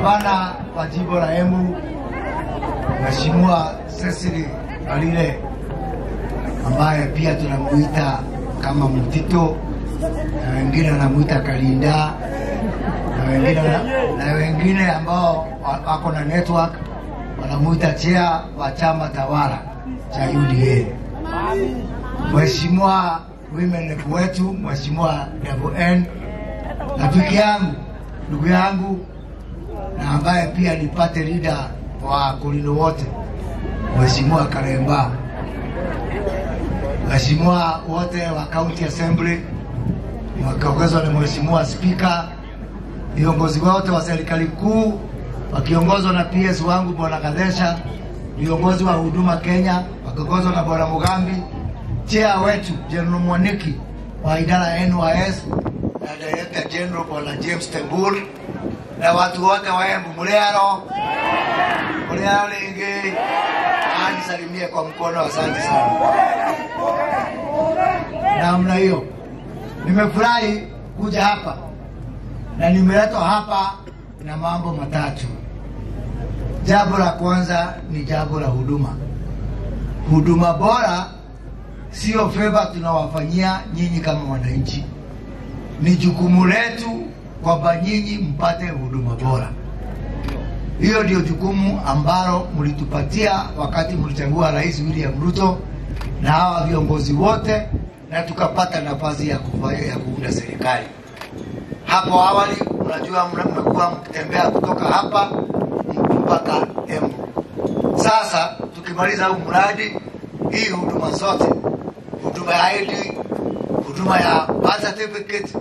Gavana wa jimbo la Embu Mheshimiwa Cecily Mbarire, ambaye pia tunamuita kama Mtito na wengine wanamuita Kalinda na wengine ambao wako na network wanamuita chair wa chama tawala cha UDA. Mheshimiwa women rep wetu Mheshimiwa N, rafiki yangu, ndugu yangu na ambaye pia ni party leader wa Kulino wote, Mheshimiwa Karemba, Mheshimiwa wote wa County Assembly wakiongozwa na Mheshimiwa Speaker, viongozi wote wa serikali kuu wakiongozwa na PS wangu Bwana Kadesha, viongozi wa Huduma Kenya wakiongozwa na Bwana Mugambi, chair wetu General Mwaniki wa idara ya NYS na Director General Bwana James Tembur, na watu wote wa Embu, muliaro muliaro lingi, anisalimie kwa mkono, asante sana. Namna hiyo nimefurahi kuja hapa na nimeletwa hapa na mambo matatu. Jambo la kwanza ni jambo la huduma. Huduma bora sio favor tunawafanyia nyinyi kama wananchi, ni jukumu letu kwamba nyinyi mpate huduma bora. Hiyo ndio jukumu ambalo mlitupatia wakati mlichagua Rais William Ruto na hawa viongozi wote, na tukapata nafasi ya kufanya ya kuunda serikali. Hapo awali unajua mmekuwa mkitembea kutoka hapa mpaka Embu. Sasa tukimaliza huu mradi, hii huduma zote, huduma ya ID, huduma ya birth certificate,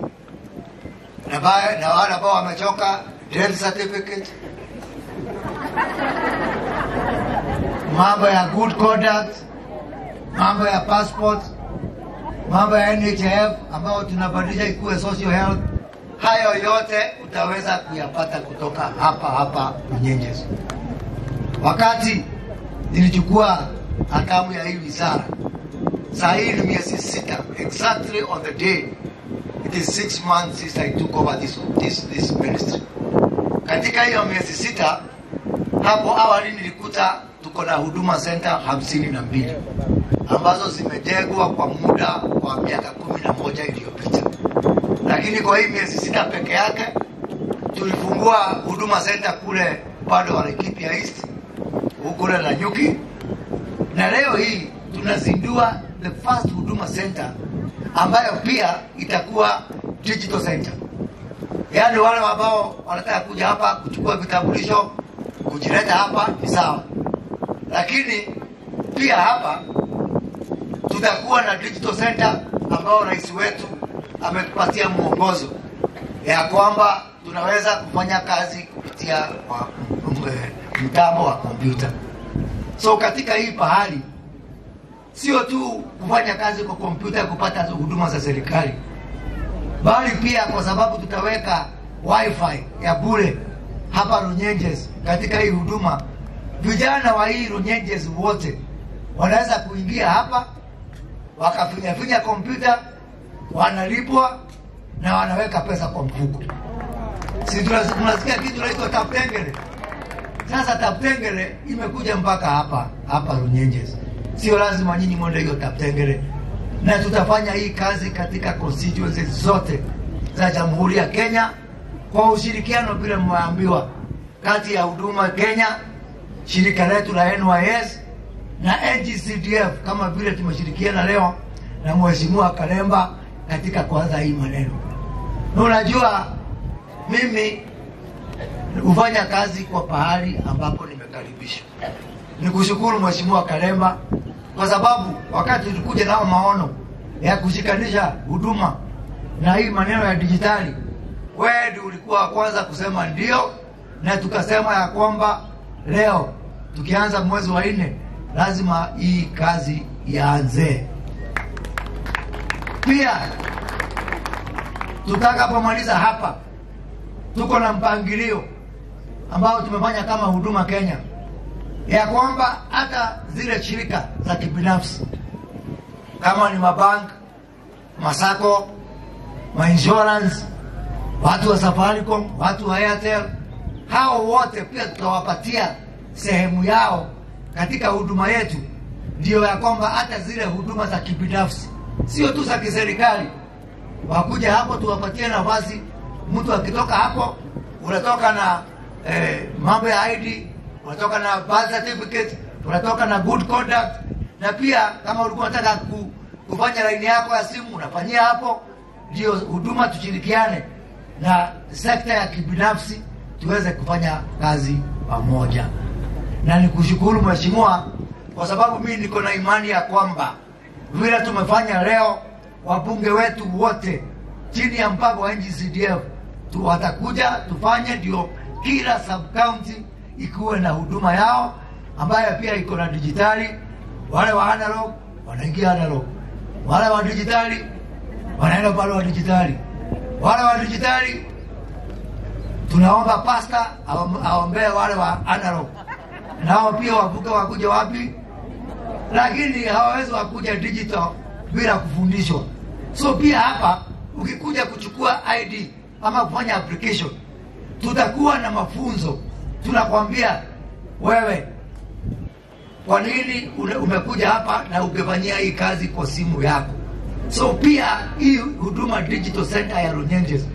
na wale ambao wamechoka death certificate, mambo ya good conduct, mambo ya passport, mambo ya NHIF ambao tunabadilisha ikuwe social health, hayo yote utaweza kuyapata kutoka hapa hapa Runyenjes. Wakati nilichukua hatamu ya hii wizara, saa hii ni miezi 6, exactly on the day, it is 6 months since I took over this ministry. Katika hiyo miezi 6, hapo awali nilikuta tuko na Huduma Center 52 ambazo zimejengwa kwa muda wa miaka 11 iliyopita. Lakini kwa hii miezi 6 peke yake tulifungua Huduma Center kule upande wa Laikipia East, huko na Nyuki, na leo hii tunazindua the first Huduma Center ambayo pia itakuwa digital center. Yaani wale ambao wanataka kuja hapa kuchukua vitambulisho, kujileta hapa ni sawa, lakini pia hapa tutakuwa na digital center ambao rais wetu ametupatia mwongozo ya kwamba tunaweza kufanya kazi kupitia kwa mtambo wa kompyuta. So katika hii pahali sio tu kufanya kazi kwa kompyuta kupata huduma za serikali, bali pia kwa sababu tutaweka wifi ya bure hapa Runyenjes katika hii huduma, vijana wa hii Runyenjes wote wanaweza kuingia hapa wakafinya kompyuta, wanalipwa na wanaweka pesa kwa mfuko. Si tunasikia kitu kinaitwa taptengele. Sasa taptengele imekuja mpaka hapa hapa Runyenjes. Sio lazima nyinyi mwende hiyo taptengele. Na tutafanya hii kazi katika constituencies zote za Jamhuri ya Kenya kwa ushirikiano vile mmeambiwa kati ya Huduma Kenya, shirika letu la NYS na NGCDF, kama vile tumeshirikiana leo na Mheshimiwa Kalemba katika kuanza hii maneno. Na unajua mimi hufanya kazi kwa pahali ambapo nimekaribishwa. Nikushukuru Mheshimiwa Kalemba kwa sababu wakati tulikuja nao maono ya kushikanisha huduma na hii maneno ya dijitali, wewe ndio ulikuwa wa kwanza kusema ndio, na tukasema ya kwamba leo tukianza mwezi wa 4 lazima hii kazi ianze. Pia tutakapomaliza hapa, tuko na mpangilio ambao tumefanya kama Huduma Kenya ya kwamba hata zile shirika za kibinafsi kama ni mabank, masako, ma insurance, watu wa Safaricom, watu wa Airtel, Hao wote pia tutawapatia sehemu yao katika huduma yetu, ndio ya kwamba hata zile huduma za kibinafsi, sio tu za kiserikali, wakuja hapo tuwapatie nafasi. Mtu akitoka hapo unatoka na mambo ya ID, unatoka na birth certificate, unatoka na good conduct, na pia kama ulikuwa unataka kufanya laini yako ya simu unafanyia hapo. Ndio huduma, tushirikiane na sekta ya kibinafsi tuweze kufanya kazi pamoja. Na nikushukuru mheshimiwa, kwa sababu mimi niko na imani ya kwamba vile tumefanya leo, wabunge wetu wote chini ya mpango wa NGCDF watakuja tufanye, ndio kila sub county ikuwe na huduma yao ambayo pia iko na dijitali. Wale wa analog wanaingia analog, wale wa dijitali wanaenda pale wa dijitali, wale wa dijitali tunaomba pasta aombee wale wa analog, nao pia wavuke wakuja wapi, lakini hawawezi wakuja digital bila kufundishwa. So pia hapa ukikuja kuchukua ID ama kufanya application, tutakuwa na mafunzo. Tunakwambia wewe, kwa nini umekuja hapa na ungefanyia hii kazi kwa simu yako? So pia hii huduma digital center ya Runyenjes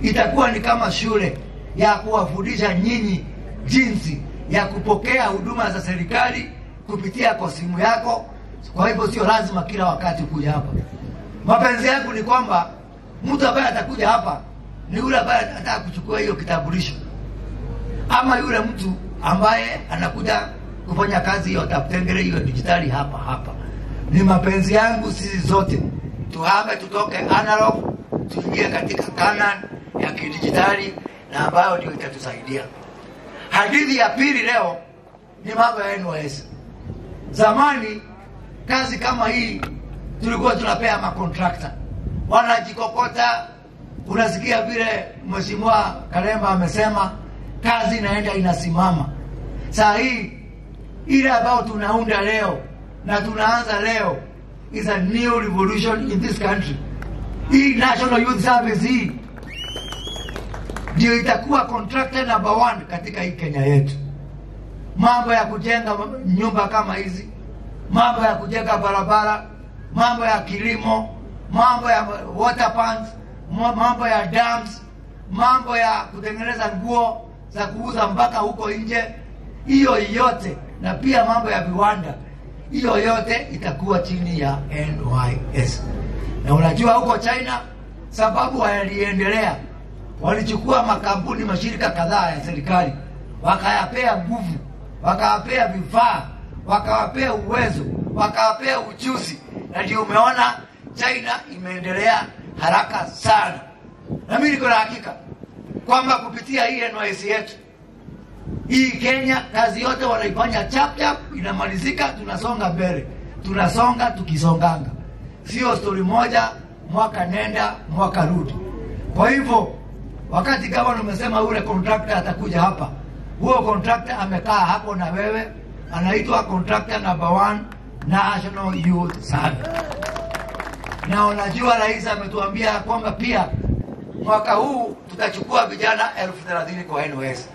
itakuwa ni kama shule ya kuwafundisha nyinyi jinsi ya kupokea huduma za serikali kupitia kwa simu yako. Kwa hivyo sio lazima kila wakati kuja hapa. Mapenzi yangu ni kwamba mtu ambaye atakuja hapa ni yule ambaye anataka kuchukua hiyo kitambulisho, ama yule mtu ambaye anakuja kufanya kazi hiyo taptengere hiyo dijitali hapa hapa. Ni mapenzi yangu sisi zote tuhame, tutoke analog tuingie katika Canaan ya kidijitali, na ambayo ndio itatusaidia. Hadithi ya pili leo ni mambo ya NYS. Zamani kazi kama hii tulikuwa tunapea makontrakta, wanajikokota. Unasikia vile Mheshimiwa Kalemba amesema kazi inaenda inasimama. Saa hii ile ambayo tunaunda leo na tunaanza leo is a new revolution in this country. Hii National Youth Service hii ndio itakuwa contractor number 1 katika hii Kenya yetu. Mambo ya kujenga nyumba kama hizi, mambo ya kujenga barabara, mambo ya kilimo, mambo ya water pumps, mambo ya dams, mambo ya kutengeneza nguo za kuuza mpaka huko nje, hiyo yote, na pia mambo ya viwanda, hiyo yote itakuwa chini ya NYS. Na unajua huko China, sababu waliendelea, walichukua makampuni, mashirika kadhaa ya serikali, wakayapea nguvu, wakawapea vifaa, wakawapea uwezo, wakawapea ujuzi, na ndio umeona China imeendelea haraka sana. Na mimi niko na hakika kwamba kupitia hii NYS yetu hii Kenya, kazi yote wanaifanya chap chap, inamalizika, tunasonga mbele, tunasonga tukisonganga, sio story moja mwaka nenda mwaka rudi. Kwa hivyo wakati gavana umesema ule contractor atakuja hapa, huo contractor amekaa hapo na wewe, anaitwa contractor number 1 National Youth Service. Na unajua rais ametuambia kwamba pia mwaka huu tutachukua vijana 30,000 kwa NYS.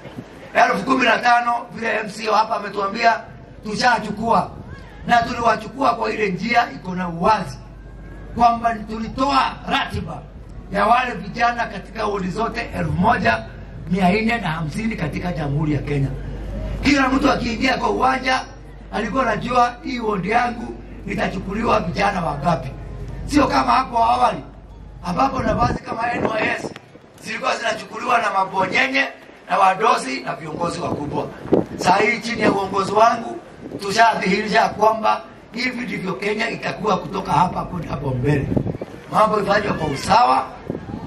15,000 vile MCO hapa ametuambia tushachukua, na tuliwachukua kwa ile njia iko na uwazi kwamba tulitoa ratiba ya wale vijana katika wodi zote 1450 katika Jamhuri ya Kenya. Kila mtu akiingia kwa uwanja alikuwa anajua hii wodi yangu itachukuliwa vijana wangapi. Sio kama hapo awali ambapo nafasi kama NYS zilikuwa zinachukuliwa na mabonyenye na wadosi na viongozi wakubwa. Saa hii chini ya uongozi wangu tushadhihirisha kwamba hivi ndivyo Kenya itakuwa kutoka hapa kwenda hapo mbele. Mambo ifanywe kwa usawa,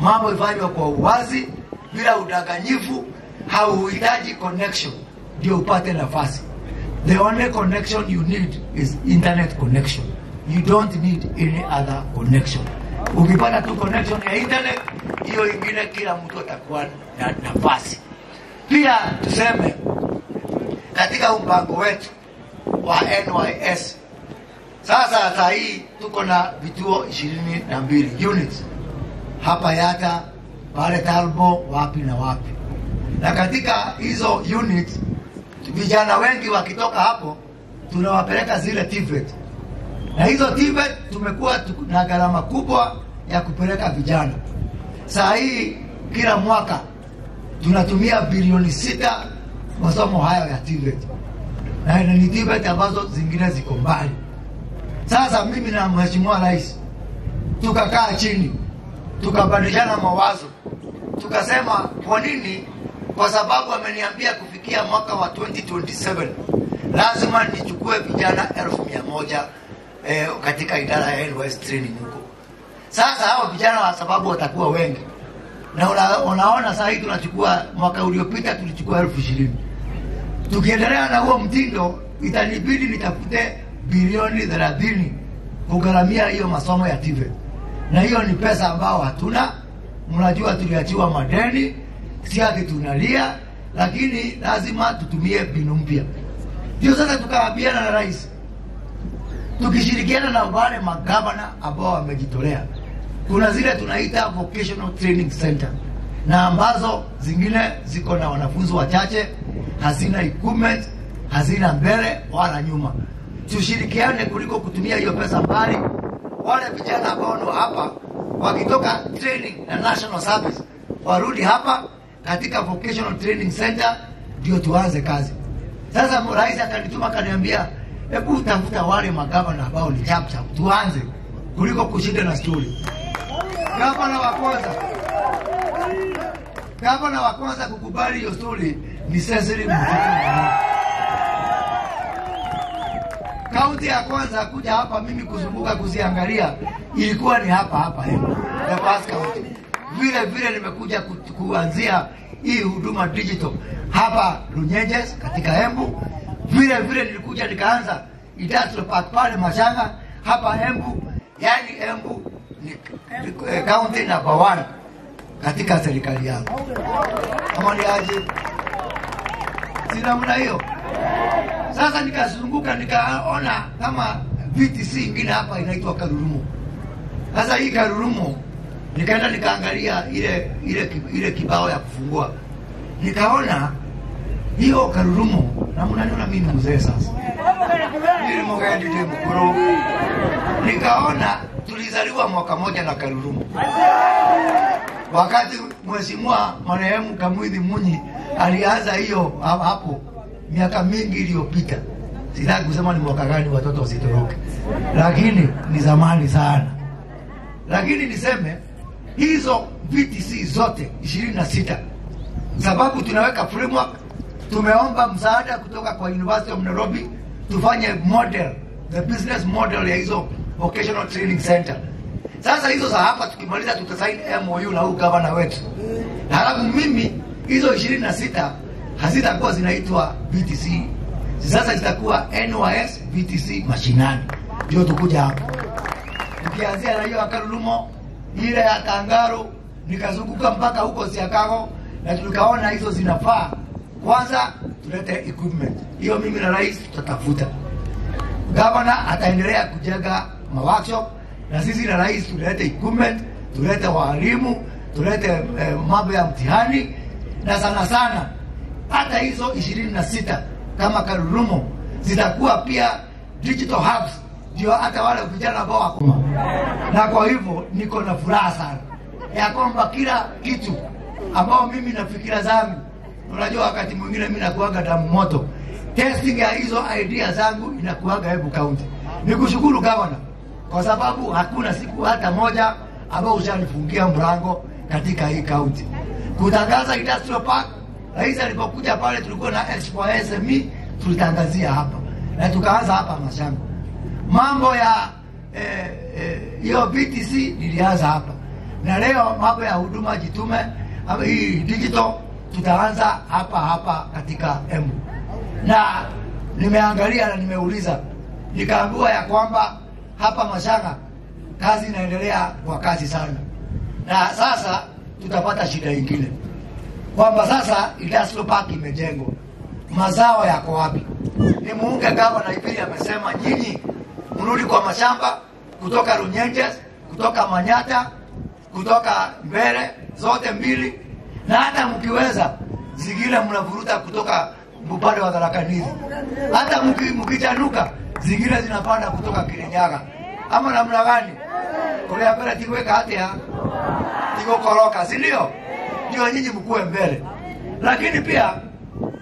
mambo ifanywe kwa uwazi, bila udanganyifu. Hauhitaji connection ndio upate nafasi. The only connection you need is internet connection. You don't need any other connection. Ukipata tu connection ya internet, hiyo ingine kila mtu atakuwa na nafasi. Pia tuseme katika mpango wetu wa NYS, sasa saa hii tuko na vituo 22 units hapa Yata, pale Talbo, wapi na wapi. Na katika hizo units vijana wengi wakitoka hapo tunawapeleka zile TVET. Na hizo TVET tumekuwa na gharama kubwa ya kupeleka vijana. Saa hii kila mwaka tunatumia bilioni 6 masomo hayo ya TVET. Na ni TVET ambazo zingine ziko mbali. Sasa mimi na Mheshimiwa Rais tukakaa chini, tukabadilishana mawazo, tukasema kwa nini? Kwa sababu ameniambia kufikia mwaka wa 2027 lazima nichukue vijana 100,000 katika idara ya NYS training huko. Sasa hao vijana kwa sababu watakuwa wengi. Na unaona sasa hivi tunachukua, mwaka uliopita tulichukua 20,000. Tukiendelea na huo mtindo itanibidi nitafute bilioni 30 kugharamia hiyo masomo ya TVET. Na hiyo ni pesa ambao hatuna. Mnajua tuliachiwa madeni, si ati tunalia, lakini lazima tutumie mbinu mpya. Ndio sasa tukaambiana na rais, tukishirikiana na wale magavana ambao wamejitolea. Kuna zile tunaita vocational training center, na ambazo zingine ziko na wanafunzi wachache, hazina equipment, hazina mbele wala nyuma. Tushirikiane kuliko kutumia hiyo pesa mbali. Wale vijana ambao ni hapa wakitoka training na national service warudi hapa katika vocational training center ndio tuanze kazi. Sasa rais akanituma akaniambia, hebu tafuta wale magavana ambao ni chap chap tuanze kuliko kushinda na story. Gavana wa kwanza kukubali hiyo story ni Cecily Mutitu. Kaunti ya kwanza kuja hapa mimi kuzunguka kuziangalia ilikuwa ni hapa hapa Embu, the first county. Vile vile nimekuja kuanzia hii huduma digital hapa Runyenjes katika Embu. Vile vile nilikuja nikaanza industrial park pale Machanga hapa Embu. Yani Embu ni county number 1 katika serikali yangu. Kama ni aje? Sina mna hiyo. Sasa nikazunguka nikaona kama VTC ingine hapa inaitwa Karurumo. Sasa hii Karurumo nikaenda nikaangalia ile kibao ya kufungua. Nikaona hiyo Karurumo, na mnaniona mimi ni mzee sasa. Nikaona tulizaliwa mwaka moja na Karurumo. Wakati Mheshimiwa marehemu Kamwithi Munyi alianza hiyo hapo miaka mingi iliyopita. Sitaki kusema ni mwaka gani watoto wasitoroke, lakini ni zamani sana. Lakini niseme hizo VTC zote 26, sababu tunaweka framework, tumeomba msaada kutoka kwa University of Nairobi tufanye model, the business model ya hizo vocational training center. Sasa hizo za hapa tukimaliza tutasign MOU na huyu governor wetu. Na halafu mimi hizo 26 hazitakuwa zinaitwa VTC. Sasa zitakuwa NYS VTC mashinani. Ndio tukuja hapa. Tukianzia na hiyo Karurumo, ile ya Kangaru, nikazunguka mpaka huko Siakago na tukaona hizo zinafaa. Kwanza tulete equipment. Hiyo mimi na rais tutatafuta. Governor ataendelea kujenga ma workshop na sisi na rais tulete equipment, tulete walimu, tulete mambo ya mtihani, na sana sana hata hizo 26 kama Karurumo zitakuwa pia digital hubs, ndio hata wale vijana ambao wako. Na kwa hivyo niko na furaha sana ya kwamba kila kitu ambao mimi nafikira zangu, unajua wakati mwingine mimi nakuaga damu moto, testing ya hizo idea zangu inakuaga Embu County. Nikushukuru governor kwa sababu hakuna siku hata moja ambao ushanifungia mlango katika hii county. Kutangaza industrial park, rais alipokuja pale tulikuwa na Expo SME, tulitangazia hapa na tukaanza hapa Mashanga. Mambo ya hiyo BTC nilianza hapa, na leo mambo ya huduma jitume hii digital tutaanza hapa hapa katika Embu. Na nimeangalia na nimeuliza, nikaambiwa ya kwamba hapa Mashanga kazi inaendelea kwa kasi sana, na sasa tutapata shida nyingine kwamba sasa industrial park imejengwa, mazao yako wapi? Ni muunge gavana Ipili amesema nyinyi mrudi kwa mashamba kutoka Runyenjes, kutoka Manyata, kutoka Mbere, zote mbili, na hata mkiweza zingine mnavuruta kutoka upande wa Tharaka Nithi. Hata mkichanuka zingine zinapanda kutoka Kirinyaga. Ama namna gani? Kuria mbele tigweka hatia tigukoroka, si ndio? Ndio nyinyi mkuwe mbele. Lakini pia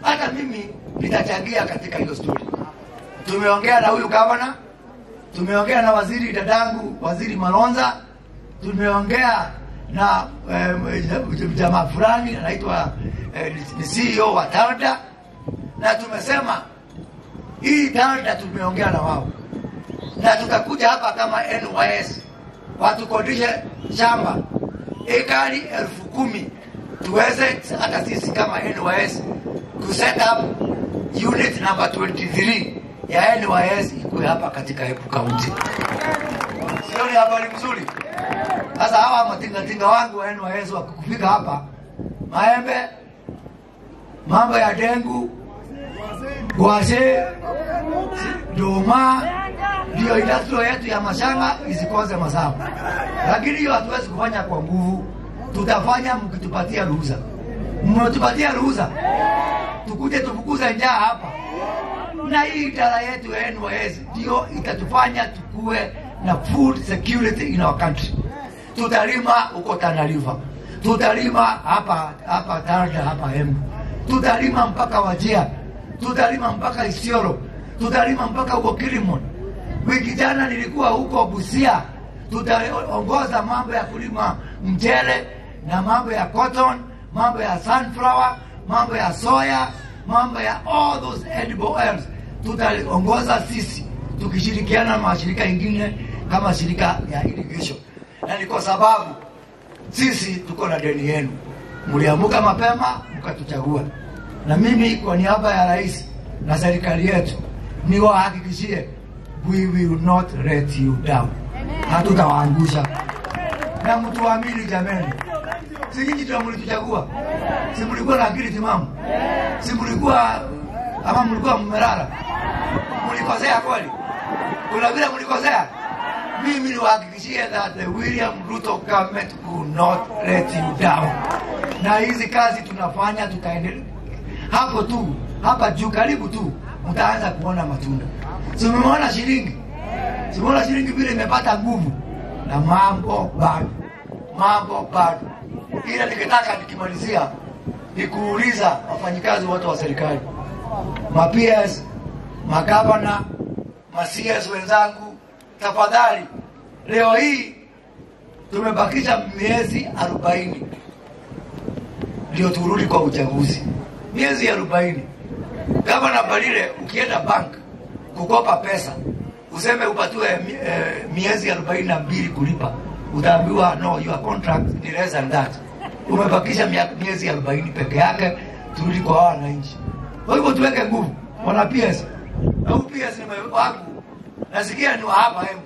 hata mimi nitachangia katika hiyo story. Tumeongea na huyu governor, tumeongea na waziri dadangu, Waziri Malonza, tumeongea na jamaa fulani anaitwa ni CEO wa Tarda, na tumesema hii Tarda tumeongea na wao, na tutakuja hapa kama NYS watukodishe shamba ekari 10,000 tuweze hata sisi kama NYS ku set up unit number 23 ya NYS ikuwe hapa katika Embu County. Sio ni habari mzuri? Sasa hawa matingatinga wangu wa NYS wakikufika hapa, maembe, mambo ya dengu, gwashe, doma, ndio industrial yetu ya mashanga isikoze mazao. Lakini hiyo hatuwezi kufanya kwa nguvu. Tutafanya mkitupatia ruhusa. Mnatupatia ruhusa tukuje tufukuze njaa hapa. Na hii idara yetu ya NYS ndio itatufanya tukue na food security in our country. Tutalima huko Tana River, tutalima hapa hapa Tarda, hapa Embu, tutalima mpaka Wajir, tutalima mpaka Isiolo, tutalima mpaka huko Kilimon. Wiki jana nilikuwa huko Busia, tutaongoza mambo ya kulima mchele na mambo ya cotton, mambo ya sunflower, mambo ya soya, mambo ya all those edible oils. Tutaongoza sisi tukishirikiana na mashirika mengine kama shirika ya irrigation. Na ni kwa sababu sisi tuko na deni yenu. Mliamuka mapema mkatuchagua. Na mimi kwa niaba ya rais na serikali yetu niwahakikishie, we will not let you down. Hatutawaangusha. Na mtuamini jameni. Si nyinyi ndio mlituchagua? Si mlikuwa na akili timamu? Si mlikuwa ama mlikuwa mmelala? Mlikosea kweli? Kuna vile mlikosea? Mimi niwahakikishie that the William Ruto government will not let you down. Na hizi kazi tunafanya tutaendelea. Hapo tu, hapa juu karibu tu mtaanza kuona matunda. Si mmeona shilingi? Si mmeona shilingi vile imepata nguvu? Na mambo bado. Mambo bado. Ila nikitaka nikimalizia nikuuliza wafanyikazi wote wa serikali, ma PS, magavana, ma CS wenzangu, tafadhali leo hii tumebakisha miezi 40 ndio turudi kwa uchaguzi. Miezi 40. Gavana Balile, ukienda bank kukopa pesa useme upatiwe miezi 42 kulipa, utaambiwa no, your contract ni less than that. Umebakisha miezi 40 peke yake, turudi kwa wananchi. Kwa hivyo tuweke nguvu. Wana PS. Na PS ni wangu. Nasikia ni wa hapa Embu.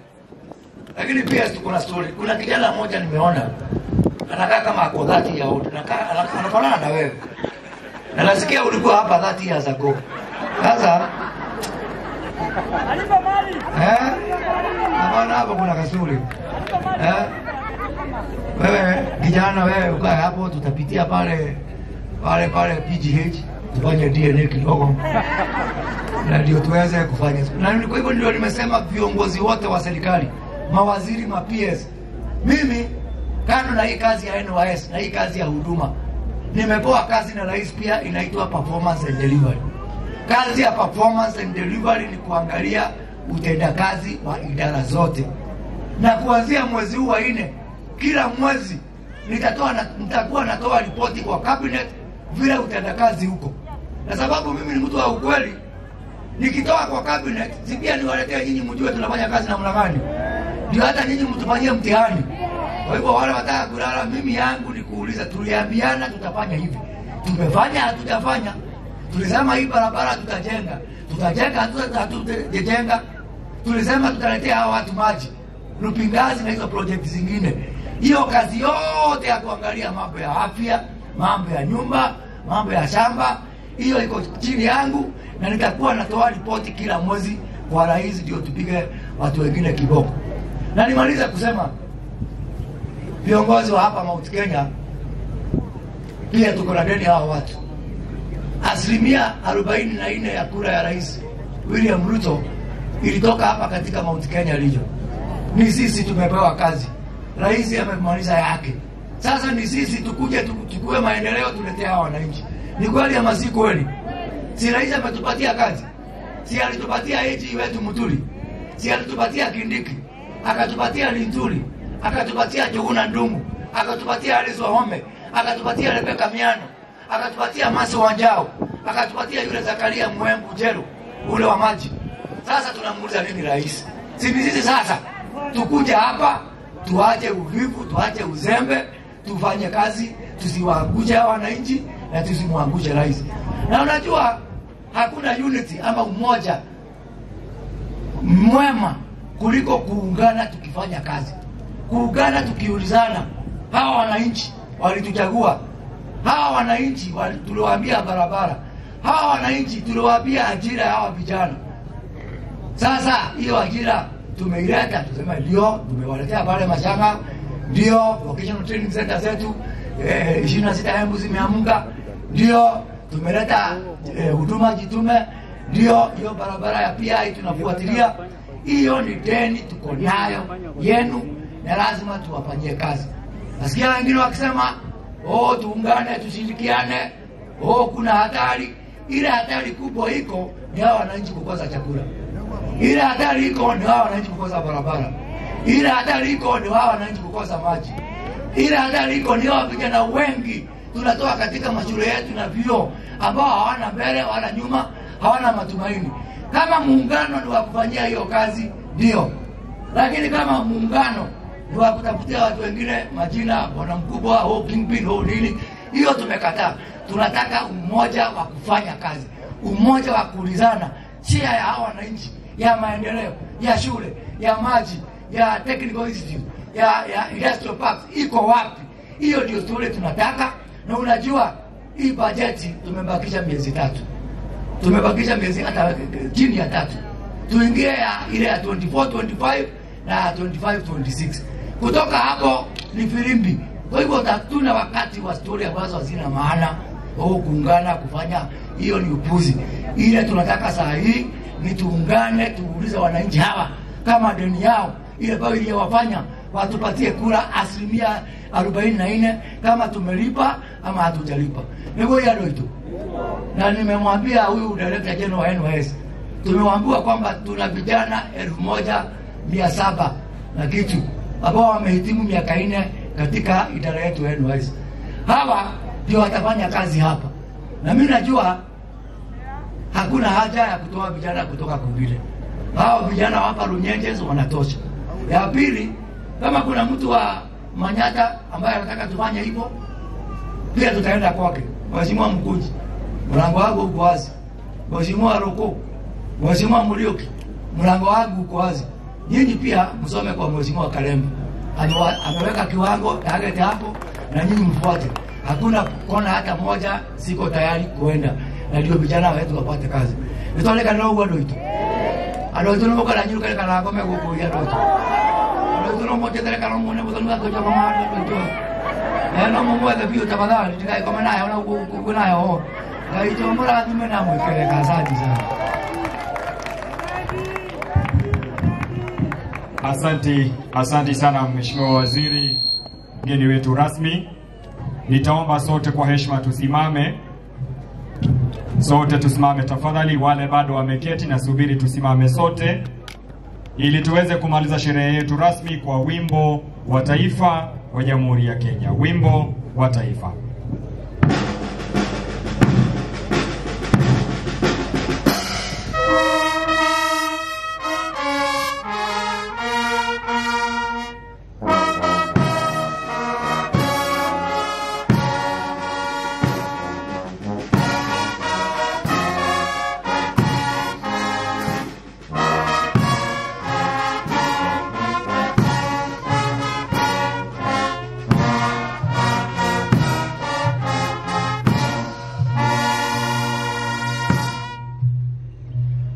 Lakini PS tuko na story. Kuna kijana mmoja nimeona anakaa kama ako 30 years old. Anafanana na wewe. Na nasikia ulikuwa hapa 30 years ago. Sasa hapana, hapo kuna kasuri. Wewe kijana, wewe ukae hapo, tutapitia pale pale pale PGH tufanye DNA kidogo na ndio tuweze kufanya. Na kwa hivyo ndio nimesema viongozi wote wa serikali, mawaziri, ma PS, mimi kando na hii kazi ya NYS na hii kazi ya huduma, nimepewa kazi na rais pia inaitwa performance and delivery. Kazi ya performance and delivery ni kuangalia utendakazi wa idara zote. Na kuanzia mwezi huu wa 4, kila mwezi nitakuwa natoa ripoti kwa cabinet vile utendakazi huko. Na sababu mimi ni mtu wa ukweli, nikitoa kwa cabinet, si pia niwaletee nyinyi mjue tunafanya kazi namna gani. Ndio hata nyinyi mtufanyie mtihani. Kwa hivyo wale wataka kulala, mimi yangu ni kuuliza, tuliambiana tutafanya hivi. Tumefanya, hatujafanya. Tulisema hii barabara tutajenga. Tutajenga, hatutajenga. Tulisema tutaletea hawa watu maji, Lupingazi na hizo project zingine. Hiyo kazi yote ya kuangalia mambo ya afya, mambo ya nyumba, mambo ya shamba, hiyo iko chini yangu, na nitakuwa natoa ripoti kila mwezi kwa rais ndio tupige watu wengine kiboko. Na nimaliza kusema viongozi wa hapa Mount Kenya pia tuko na deni hawa watu. 44% ya kura ya Rais William Ruto ilitoka hapa katika Mount Kenya region. Ni sisi tumepewa kazi. Rais amemaliza yake. Sasa ni sisi tukuje tuchukue maendeleo tuletee hawa wananchi. Ni kweli ama si kweli? Si rais ametupatia kazi? Si alitupatia AG wetu Muturi? Si alitupatia Kindiki? Akatupatia Linturi? Akatupatia Njuguna Ndung'u? Akatupatia Alice Wahome? Akatupatia Rebecca Miano? Akatupatia Masi Wanjao? Akatupatia yule Zakaria Mwembu Jero ule wa maji. Sasa tunamuuliza nini rais? Si ni sisi sasa tukuje hapa tuache uvivu, tuache uzembe, tufanye kazi, tusiwaangushe hawa wananchi na tusimwangushe rais. Na unajua hakuna unity ama umoja mwema kuliko kuungana tukifanya kazi, kuungana tukiulizana. Hawa wananchi walituchagua, hawa wananchi tuliwaambia barabara, hawa wananchi tuliwaambia ajira ya hawa vijana. Sasa hiyo ajira tumeileta, tuseme ndio tumewaletea pale Mashanga, ndio vocational training center zetu 26 Embu zimeamka, ndio tumeleta huduma jitume, ndio hiyo barabara ya PI tunafuatilia. Hiyo ni deni tuko nayo yenu na lazima tuwafanyie kazi. Nasikia wengine wakisema oh, tuungane tushirikiane, oh, kuna hatari. Ile hatari kubwa iko ni hao wananchi kukosa chakula. Ile hatari iko ni hao wananchi kukosa barabara. Ile hatari iko ni hao wananchi kukosa maji. Ile hatari iko ni hao vijana wengi tunatoa katika mashule yetu na vyuo ambao hawana mbele wala nyuma, hawana matumaini. Kama muungano ni wa kufanyia hiyo kazi, ndio. Lakini kama muungano ni wa kutafutia watu wengine majina, bwana mkubwa, ho kingpin, ho nini, hiyo tumekataa. Tunataka umoja wa kufanya kazi, umoja wa kuulizana shia ya hawa wananchi, ya maendeleo, ya shule, ya maji, ya technical institute, ya industrial parks iko wapi? Hiyo ndio story tunataka. Na unajua hii bajeti tumebakisha miezi 3. Tumebakisha miezi hata chini ya 3. Tuingie ya ile ya 24 25 na 25 26. Kutoka hapo ni filimbi. Kwa hivyo hatuna wakati wa story ambazo hazina maana au kuungana kufanya, hiyo ni upuzi. Ile tunataka saa hii ni tuungane, tuulize wananchi hawa kama deni yao ile ambayo iliyowafanya watupatie kura 44% kama tumelipa ama hatujalipa. Niko yalo itu. Na nimemwambia huyu Director General wa NYS, tumewambia kwamba tuna vijana 1700 na kitu ambao wamehitimu miaka 4 katika idara yetu ya NYS. Hawa ndio watafanya kazi hapa. Na mimi najua hakuna haja ya kutoa vijana kutoka kwingine. Hao vijana hapa Runyenjes wanatosha. Ya pili, kama kuna mtu wa Manyata ambaye anataka tufanye hivyo, pia tutaenda kwake. Mheshimiwa Mkuji, mlango wangu uko wazi. Mheshimiwa Roko, Mheshimiwa Muriuki, mlango wangu uko wazi. Nyinyi pia msome kwa Mheshimiwa Kalemba. Ameweka kiwango target hapo na nyinyi mfuate. Hakuna kona hata moja siko tayari kuenda. Na ndio vijana wetu wapate kazi. Nitoleka no gwa ndoito. Alo tuno kana nyuka kana ngome guku ya ndoito. Alo tuno moja kana ngone buthoni wa toja kwa maana ndoito. Na no mumwethe biũ tafadhali ndigagĩkome nayo na ũguo nayo ho. Ngai to mũrathime na mwĩkereka. Asante sana. Asante, asante sana Mheshimiwa Waziri, mgeni wetu rasmi. Nitaomba sote kwa heshima tusimame. Sote tusimame tafadhali, wale bado wameketi na subiri tusimame sote ili tuweze kumaliza sherehe yetu rasmi kwa wimbo wa taifa wa Jamhuri ya Kenya. Wimbo wa taifa.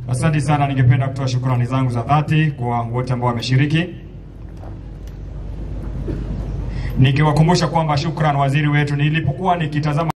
Asante sana, ningependa kutoa shukrani zangu za dhati kwa wote ambao wameshiriki. Nikiwakumbusha kwamba shukrani waziri wetu, nilipokuwa nikitazama